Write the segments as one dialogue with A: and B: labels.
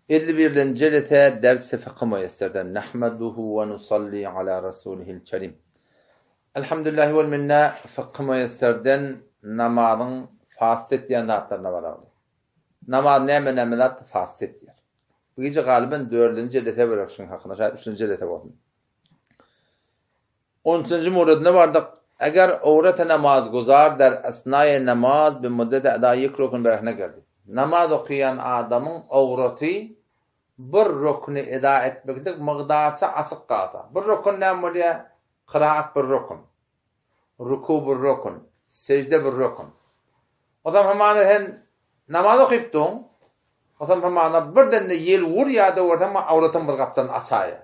A: 51 jelese dersi fykh müýesserden nahmaduhu we nusalli ala rasulihil kerim. Elhamdülillahi wel minne fykh müýesserden namazyň fasyt etýän zatlaryna baraly. Namaz näme näme zat fasyt etýär. Bu gije galyban dördünji jelese bolar şuň hakynda şaýat üçünji jelese bolsun. On üçünji muradine bardyk. Eger owrete namaz guzar der esnaýe namaz bi muddete eda ýek rukun berehne gerdi. Namaz okaýan adamyň owraty bir rukny eda etmeklik mygdarça açyk galsa. Bir rukun näme bolýar? Kyraat bir rukun. Ruku bir rukun. Sejde bir rukun. Ozam hamana sen namaz okypdyň. Ozam hamana birden-de ýel urýar-da görseň maňa awratyň bir gapdalyny açaýýar.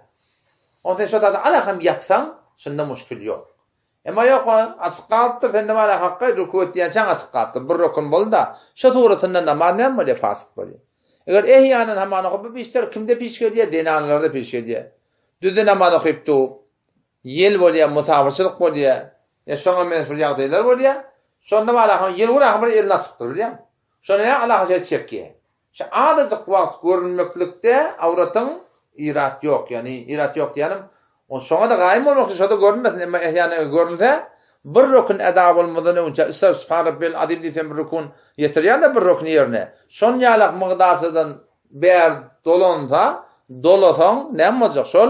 A: Onda sen şo zady alakam ýapsaň, şunda muşkil ýok. Emma ýok, açyk galypdyr, sende bar hakga ruku etýänçäň açyk galypdyr. Bir rukun boldy-da, şo suratynda namaz näme bolýar, fasyt bolýar. Eger ehýanan hamana bu işler kimde piş gelýär, zenanlarda piş gelýär. Düzde namaz okypdy, Ýel bolýar, musapyrçylyk bolýar, ýa şoňa meňzeş bir ýagdaýlar bolýar. Şonda bala ýel uran bir elini açypdyr, bilýäňmi? Şonda näme Allaha şeýle çekýär. Şu azajyk wagt görünmeklikde awratyň irat ýok, ýagny irat ýok diýýänim, ol şoňa-da gaýym bolmak üçin şo-da görünmesin, emma ehýana görünse, bir rükün eda bolmazdan öňçä üç tarap Sübhan Rabbiyel Azim diýip sen bir rükün ýetirýäň-de bir rüküni ýerine. Şon ýalak mygdarçadan bär dolansa, dolasaň näme boljak? Şol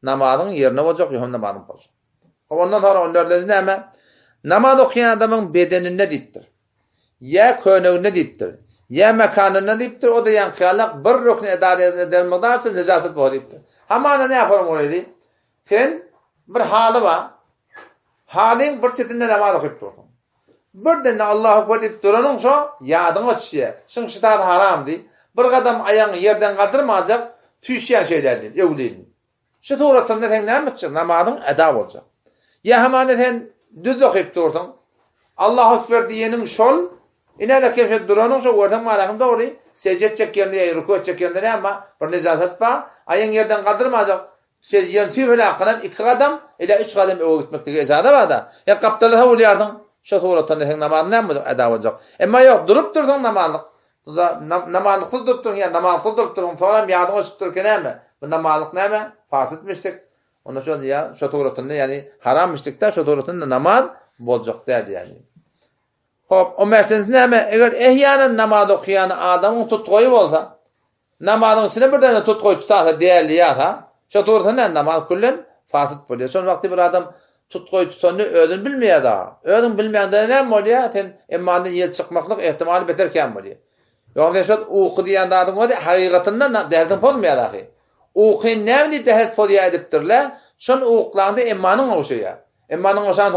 A: Namazyň ýerine boljak ýoham namazyň boljak. Hop ondan soňra on dördünji näme? Namaz okaýan adamyň bedeninde diýipdir. Ýa köneginde diýipdir. Ýa mekanynda diýipdir. O-da ýaňky ýalak bir rükni eda eder mygdarça nejasat bor diýipdir. Hamana näme yaparym goýaly? Sen bir haly bar. Halyň bir çetinde namaz okyp dursuň. Birden-de Allahu Ekber diýip duranyň şo ýadyňa düşýär. Şyň şytat haram diý. Bir gadam aýagyňy ýerden galdyrmajak, süýşýäň şeýle diý, öwlin. Şu suratynda seň näme etjek? Namazyň eda boljak. Ýa hamana sen düz okyp dursuň. Allahu Ekber diýeniň şol, ine-de kemşe duranyň şo görseň manasyny dogry, sežde etjek ýerinde ýa ruku etjek ýerinde näme bar? Bir nejasat bar. Aýagyňy ýerden galdyrmajak, Sejden süýfel hakyna iki gadam, ila üç gadam öňe gitmeklige ejaza bar-da. Ýa gapdala sowulýarsyň, şo suratdan seň namazyň näme boljak, eda boljak. Emma ýok, durup dursaň namazlyk, namazlyksyz durup dursuň ýa namazsyz durup dursuň, soňram ýadyňa düşüp durka näme? Bu namazlyk näme? Fasytmyşdyk. Onda şo ýa şo suratynda ýagny harammyşdyk-da, şo suratynda namaz boljak däl ýagny. Hop, o meselesi näme? Eger ehýanan namaz okaýan adamyň tutgaýy bolsa, Namazyň içine bir däne tutgaý tutasa däli ýasa, şo dursa näme namaz küllen fasyt bolýar. Şol wagty bir adam tutgaý tutanda özüni bilmeýär dagy. Özüň bilmäňde näme bolýar? Sen emmandan ýel çykmaklyk ehtimaly beter kän bolýar. Ýogsa sen şol uky diýen zadyň özi hakykatynda däheriň pozmaýar ahy. Ukyny näme diýip däheret pozýar edipdirler? Şol uklaňda emmanyň gowşaýar. Emmanyň gowşan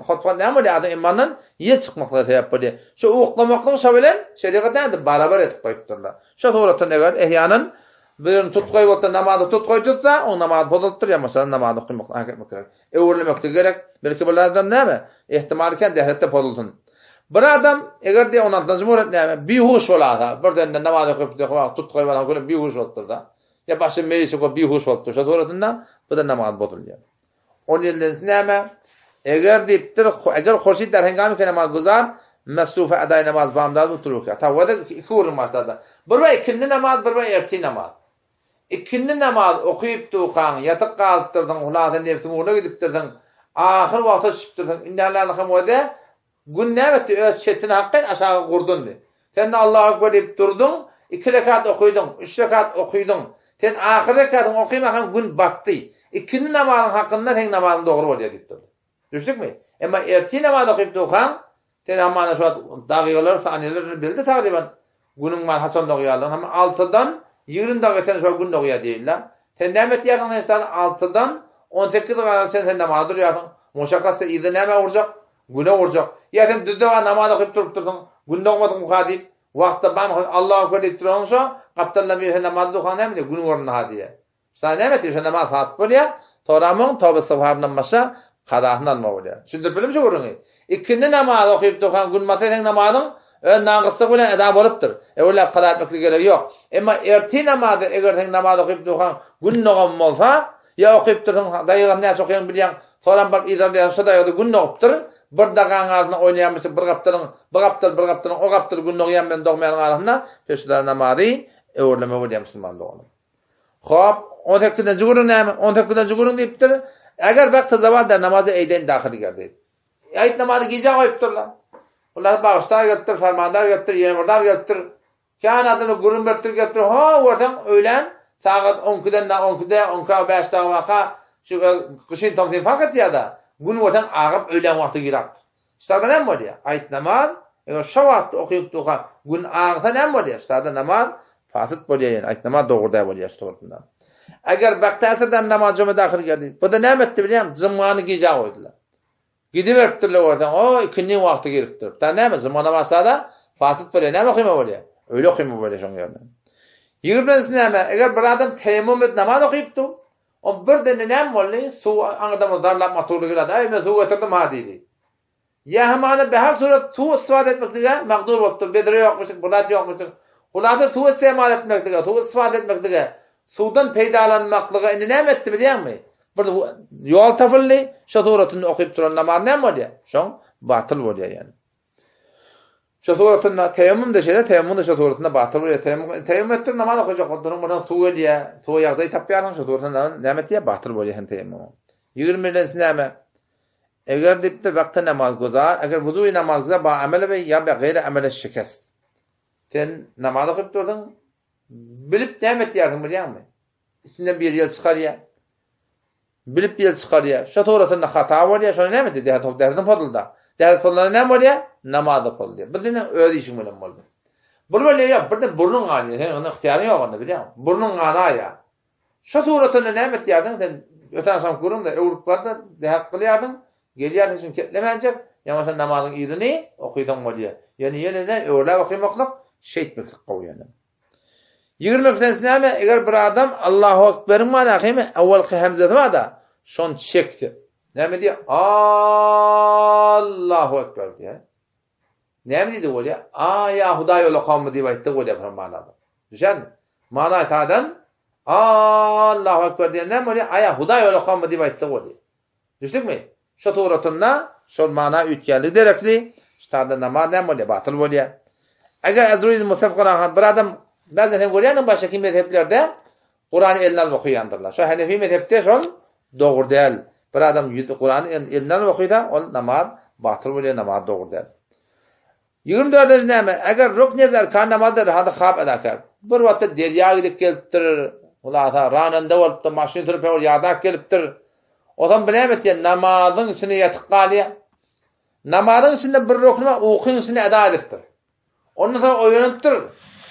A: hotba näme bolýar? Adam emmandan ýel çykmaklyga sebäp bolýar. Şu uklamaklygy şo bilen şerigat näme barabar edip goýupdyrlar. Şo suratdan eger ehýanan birini tutgaý bolsa namazy tutgaý tutsa, oň namazy bozulypdyr, ýa bolmasa namazy okamaklyk hak etmek gerek. Öwrülmeklik gerek. Belki bir adam näme? Ehtimal kän dähretde bozulsyn. Bir adam eger diýe on altynjy murat näme? Bihuş bolasa, birdende namaz okyp wagt tutgaý bolan güni bihuş bolupdyr-da. Ýa başga mejlise goýup bihuş bolupdyr. Şo suratynda bu da namaz bozulýar. On ýedinjisi näme? Eger diýipdir, eger Hurşit der hengami ke namaz guzar, mesrufe edaý namaz bamdad bu turuke. Tawada iki gürrüň başlady. Bir we ikindi namaz, bir we ertir namaz. Ikindi namaz okyp dukaň, ýatyk galypdyrsyň, hulasa nebsiň ugruna gidipdirsiň, ahyr wagta düşüpdirsiň. Indi Allanyňam özi Gün näme etdi, öz çetini hakgaý aşaga gurdundy. Sen-de Allahu Ekber diýip durduň, iki rekat okydyň, üç rekat okydyň. Sen ahyr rekatyňy okymakaň gün batdy. Ikindi namazyň hakynda seň namazyň dogry bolýar diýip durdy. Düşdükmi? Emma ertir namaz okyp durkaň, sen hamana şu wagt dagygalar, saniýeler belli tagryban Günüň bar haçan dogýarlygyny hem altydan 20 dagy geçen şol gün dogýar diýilýär. Sen näme etýärsiň sen şeýtan altydan 18 gaýa çen sen namaza durýarsyň. Muşakgatda yzda näme urjak? Güne urjak. Ýa sen düzde bar namaz okyp durupdyrsyň. Gün dogmadyňka diýip, wagtda bam Allahu ekber diýip duranyň şo, gapdaldan biri sen namaza durkaň näme diýýär? Gün göründi ha diýýär. Şa näme etdi? Şo namaz fasyt bolýar. Soramyň toba istygfaryndan başga kazasyny almaly bolýar. Düşündirip bildim şu gürrüňi. Ikindi namazy okyp durkaň gün batsa seň namazyň öz nagyslygy bilen eda bolupdyr. Öwürläp kaza etmeklik geregi ýok. Emma ertir namazy eger seň namaz okyp durkaň gün dogan bolsa, ýa okyp dursuň daýygasyny näçe okaýaň bilýäň, soram baryp yzarlaýaň şo daýyda gün dogupdyr. Bir dagaň arasynda oýnaýanmyşyk bir gapdalyň bu gapdal bir gapdalyň o gapdal gün dogýan bilen dogmaýanyň arasynda peşuda namazy. Öwürleme bolýar musulman doganym. Hop, on sekizinji gürrüň näme? On sekizinji gürrüň diýipdir, Eger wagty zawal der namazy eýdeýin dahyl gerdi. Aýt namazy gijä goýupdyrlar. Bular bagyşdar gelipdir, fermandar gelipdir, ýene bir zat gelipdir. Kän adamlar gürrüň beripdir gelipdir. Ho, görseň öýlän sagat on ikiden da on ikide, on ikä bäş dagy barka, şu gyşyn tomsuny fark etýär-de, gün görseň agyp öýlän wagty girapdyr. Ştada näme bolýar? Aýt namaz, eger şo wagtda okyp durka gün agsa näme bolýar? Ştada namaz fasyt bolýar ýöne aýt namaz dogry däl bolýar şu suratynda. Eger wagty asyrdan namaz juma dahyl geldi. Bu-da näme etdi bilýäňmi? Jumany gijä goýdular. Gidiberipdirler görseň, o ikindin wagty giripdir. Ta näme juma namaz sada fasyt bolýar. Näme okyma bolýar? Öýle okyma bolýar şoň ýerine. Ýigriminjisi näme? Eger bir adam teýemmum edip namaz okypdy, O birdende näme boldy? Suw aňyrdan bir zarlap motorly gelýärdi. Äý, men suw getirdim-ha diýdi. Ýa hamana behar surat suw istifade etmeklige magdur bolupdyr. Bedre ýokmuşdyk, bir zat ýokmuşdyk. Hulasa suw istemal etmeklige, suw istifade etmeklige, suwdan peýdalanmaklyga indi näme etdi bilýäňmi? Bir ýol tapyldy, şo suratynda okyp duran namaz näme bolýar? Şoň batyl bolýar ýani. Şo suratynda teýemmum-da şeýle, teýemmum-da şo suratynda batyl bolýar. Teýemmum, teýemmum etdir namaz okajak oturyň birden suw gelýär, suwa ýagdaý tapýarsyň, şo suratynda näme etýär? Batyl bolýar hem teýemmumyň. Ýigriminjisi näme? Eger diýipdir, wagty namaz guzar, eger wuzuý namaz guzar ba amele we ýa be gaýry amele şikest. Sen namaz okyp durdyň, bilip näme etýärsiň bilýäňmi? Içinden bir ýel çykarýar. Bilip ýel çykarýar. Şo suratynda hata bolýar. Şonda näme edýär? Dähret dähretiň pozuldy. Dähret pozulanda näme bolýar? Namaz-da pozulýar. Bu seniň öz işiň bilen boldy. Bir bolýar, ýok, birden burnuň ganýar. Seniň onda ygtyýaryň ýok onda, bilýäňmi? Burnuň ganaýar. Şo suratynda näme etýärsiň? Sen öten agşam görüň-de, öwrüp bar-da, dähret kylýarsyň. Gelýärsiň şuny ketlemänjek, ýa bolmasa namazyň yzyny okysaň bolýar. Ýöne ýene-de öwürläp okymaklyk şeýtmeklik gowy ýöne. Ýigirmi ikinjisi näme? Eger bir adam Allahu Ekberiň manasy awalky hemzesi bar-da, şony çekse. Näme diýýär? Allahu Ekber diýýär. Näme diýdi bolýar? A ýa Hudaý olakanmy diýip aýtdy bolýar bir manada. Düşenmi? Mana taýdan Allahu Ekber diýen näme bolýar? A ýa Hudaý olakanmy diýip aýtdy bolýar. Düşdükmi? Şo suratynda şol mana üýtgänligi derekli, ştada namaz näme bolýar? Batyl bolýar. Eger Azruil Musaf Kuran bir adam bäzden sen görýärdiň başdaky mezheplerde Kurany eline alyp okaýandyrlar. Şo Hanefi mezhepde şol dogry däl. Bir adam Kurany eline alyp okaýsa, ol namaz batyl bolýar, namaz dogry däl. Ýigirmi dördünji näme? Eger rukn ez erkan namaz der hady hap eda kerd. Bir wagtda derýa gidip gelipdir, hulasa rananda bolupdyr, maşyn sürüp ol ýadap gelipdir. Ozam bu näme etýär? Namazyň içinde ýatyp galýar. Namazyň içinde bir rukny bar, ukyň içinde eda edipdir. Ondan soň oýanypdyr.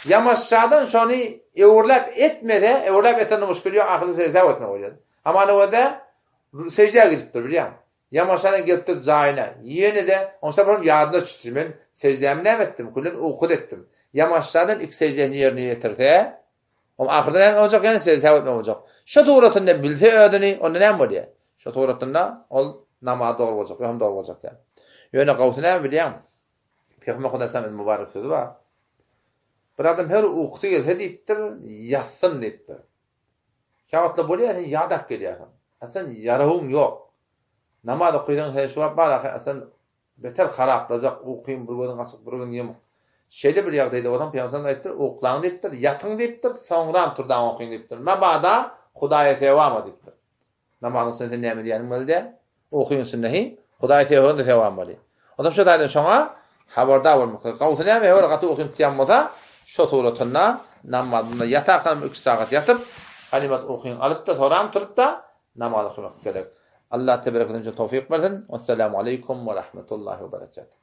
A: Ýamaşjadan şony öwürläp etmese, öwürläp etse onda muşkil ýok, ahyrda seždä etmek bolýar. Hamana öde seždä gidipdir, bilýäňmi? Ýamaşadan gelipdir jaýyna. Ýene-de, onsoň bir ýadyna düşdi, Men seždämi näme etdim? Küllen uky etdim. Ýamaşadan iki seždäni ýerine ýetirse, oň ahyrda näme boljak? Ýene sežde etmek boljak. Şo suratynda bilse özüni, onda näme bolýar? Şo suratynda ol namaz dogry boljak, ýa hem dogry boljak däl. Ýöne gowusy näme bilýäňmi? Pygamber Hudaýa mübarek sözi bar. Bir adam her ukusy gelse diýipdir, ýatsyn diýipdir. Käwagtlar bolýar sen ýadap gelýärsiň. Aslan ýarawyň ýok. Namaz okysaň sen şu wagt bar ahy aslan beter haraplajak ukyň bir gözüň açyk bir gözüň ýumuk. Şeýle bir ýagdaýda bolsaň Pygamberimiz aýdypdyr uklaň diýipdir ýatyň diýipdir soňram turdaň okyň diýipdir. Mabada Hudaýa sewama diýipdir. Namazyň üstünde sen näme diýýäniň belli däl. Ukyň üstünde hi, Hudaýy söýeňde sewam bolýar. Onsoň şo taýdan şoňa habardar bolmak gerek. Gowusy näme, höwür gaty ukyň tutýan bolsa, şo suratynda namazynda ýatarkanam üç sagat ýatyp, ganymat ukyňy alyp-da, soram turup-da namaz okamak gerek. Allah teberek we tewfik bersin. Wessalamu aleýkum we rahmetullahi we berekatuh.